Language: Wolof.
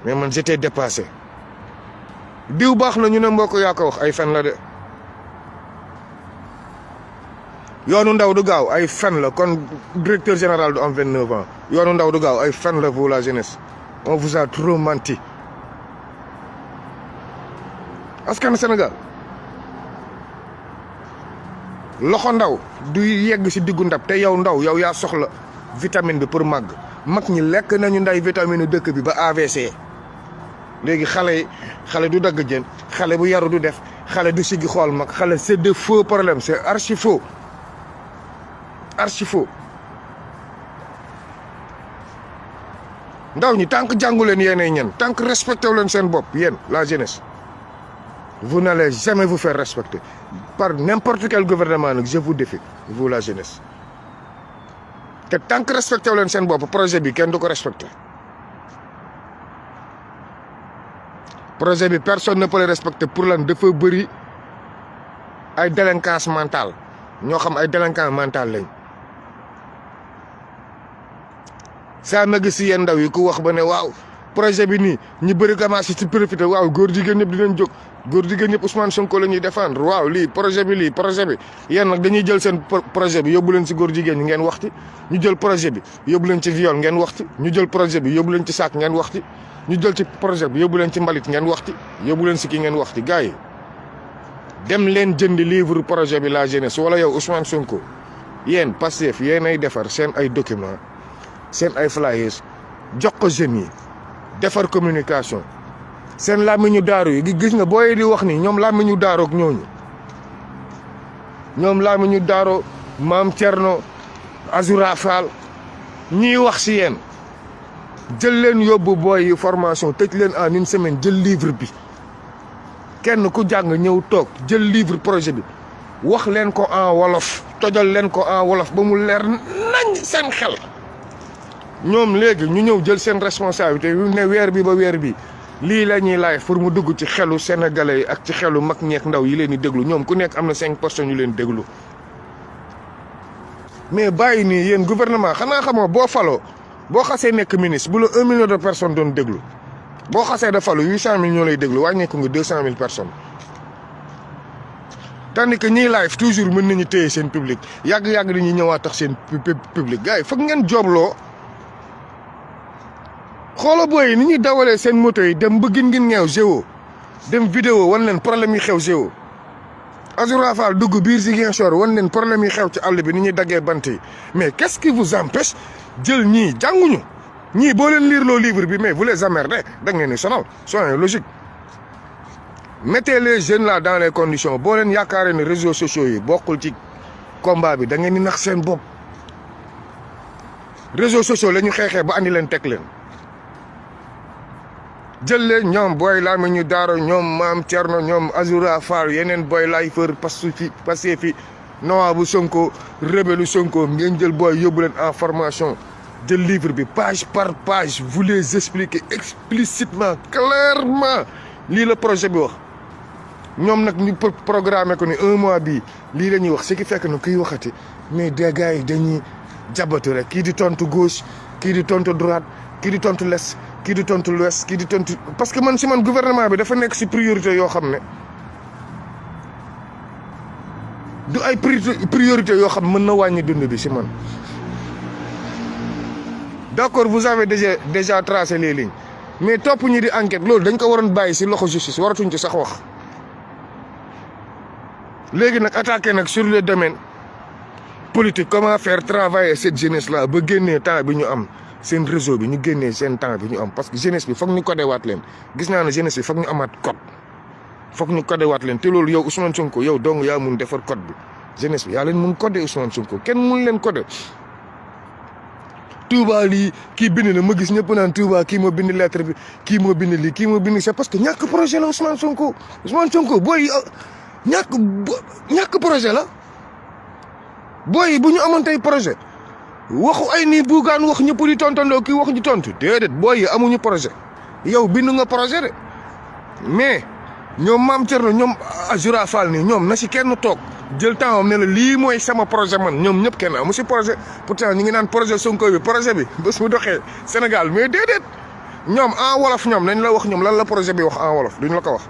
mais man j'étais dépassé diw baax na ñu ne mbokk yaa ko wax ay fen la de yoonu ndaw du gaaw ay fen la kon directeur général du am 29 ans yoonu ndaw du gaaw ay fen la vous la jeunesse on vous a trop menti askan Sénégal loxo ndaw du yegg ci diggu ndab te yow ndaw yow yaa soxla vitamine bi pour màgg mag ñi lekk nañu nday vitamine dëkk bi ba AVC léegi xale du dagg jën xale bu yaru du def xale du siggi xool mag xale c'est de faux problème c'est archi faux ndaw ñi tant que jàngu leen yéenay ñen tant que respecté wu leen seen bopp yéen la jeunesse vous n'allez jamais vous faire respecter par n'importe quel gouvernement nag je vous défie vous la jeunesse te tant que respecté wu leen seen bopp projet bi kenn du ko respecté projet bi personne ne peut le respecter pour lan dafa bëri ay délinquance mentale ñoo xam ay délinquance mentale lañ saa ma gis si yéen ndaw yi ku wax ba ne waaw projet bi nii ñu bëri commencé ci profité waaw góor jigéen ñëpp dinañ jóg góor jigéen ñëpp Ousmane Sonko la ñuy défendre waaw lii projet bi yéen nag dañuy jël seen projet bi yóbbu leen ci góor jigéen ñi ngeen waxti ñu jël projet bi yóbbu leen ci viol ngeen waxti ñu jël projet bi yóbbu leen ci sac ngeen waxti ñu jël ci projet bi yóbbu leen ci mbalit ngeen waxti yóbbu leen ci ki ngeen waxti gars yi dem leen jënd livre projet bi la jeunesse wala yow Ousmane Sonko yéen Pastef yéen ay defar seen ay documents seen ay flyers jox ko jeunes yi defar communication seen làmmiñu daaru yi gis nga booy di wax ni ñoom làmmiñu daaroog ñooñu ñoom làmmiñu daaro maam Thierno Azoura Fall ñiy wax si yéen jël leen yóbbu booy yi formation tëj leen en une semaine jël livre bi kenn ku jàng ñëw toog jël livre projet bi wax leen ko en wolof tojal leen ko en wolof ba mu leer nañ seen xel ñoom léegi ñu ñëw jël seen responsabilité yu ne weer bi ba weer bi lii la ñuy laaj pour mu dugg ci xelu sénégalais yi ak ci xelu mag ñeek ndaw yi leen di déglu ñoom ku nekk am na 5 personnes yu leen déglu mais bàyyi nii yéen gouvernement xanaa xamoo boo faloo boo xasee nekk ministre bu la 1 million de personnes doon déglu boo xasee da falu 800 000 ñoo lay déglu wàññeeku nga 200 000 personnes tandis que ñiy live toujours mën nañu téye seen public yàgg-yàgg dañuy ñëwaat tax seen public gars yi foog ngeen joobloo xoola booy yi ni ñuy dawalee seen moto yi dem ba gin ngeew géo dem vidéo wan leen problème yi xew géo Azoura Fall dugg biir Ziguinchor wan leen problème yi xew ci àll bi ni ñuy daggee bant yi mais qu'est-ce qui vous empêche jël ñii jànguñu ñii boo leen lire loo livre bi mais vous les emmerdez da ngeen ni sonal soyez logique mettez les jeunes là dans les conditions boo leen yaakaaree ne réseaux sociaux yi bokkul ci combat bi da ngeen ni nax seen bopp réseaux sociaux la ñu xeexee ba andi leen teg leen jël leen ñoom booy laa ma ñu daaro ñoom maam Thierno ñoom Azoura Fall yeneen booy laay fër passé fi Nawabou Sonko rebelu Sonko ngeen jël booy yóbbu leen en formation jël livre bi page par page vous les expliquez explicitement clairement lii la projet bi wax ñoom nag ñu programmé ko ni 1 mois bii lii la ñuy wax ce qui fait que ne kuy waxati mais des gars yi dañuy jabatu rek kii di tontu gauche kii di tontu droite kii di tontu l'est kii di tontu l'ouest kii di tontu parce que man si man gouvernement bi dafa nekk si priorité yoo xam ne du ay priorité yoo xam mën na wàññi dund bi si man d'accord vous avez déjà tracé les lignes mais topp ñi di enquête loolu dañ ko waroon bàyyi si loxo justice waratuñ ci sax wax léegi nag attaqué nag sur le domaine politique comment faire travailler cette jeunesse là ba génnee temps bi ñu am seen réseau bi ñu génnee seen temps bi ñu am parce que jeunesse bi foog ñu codé waat leen gis naa ne jeunesse bi foog ñu amaat code foog ñu codé waat leen te loolu yow Ousmane Sonko yow dong yaa mun defar code bi jeunesse bi yaa leen mun codé Ousmane Sonko kenn mun leen codé Touba lii kii bind na ma gis ñëpp naan Touba kii moo bind lettre bi kii moo bind lii kii moo bind c'est parce que ñàkk projet la Ousmane Sonko booy ñàkk projet la booy bu ñu amoon tey projet waxu ay nii buugaan wax ñëpp di tontandoo kii wax ñu tontu déedéet booy yi amuñu projet yow bind nga projet de mais ñoom maam Thierno ñoom Azoura Fall nii ñoom na si kenn toog jël temps am ne la lii mooy sama projet man ñoom ñëpp kenn amu si projet pourtant ñu ngi naan projet Sonko bi projet bi bés mu doxee Sénégal mais déedéet ñoom en wolof ñoom nañ la wax ñoom lan la projet bi wax en wolof duñ la ko wax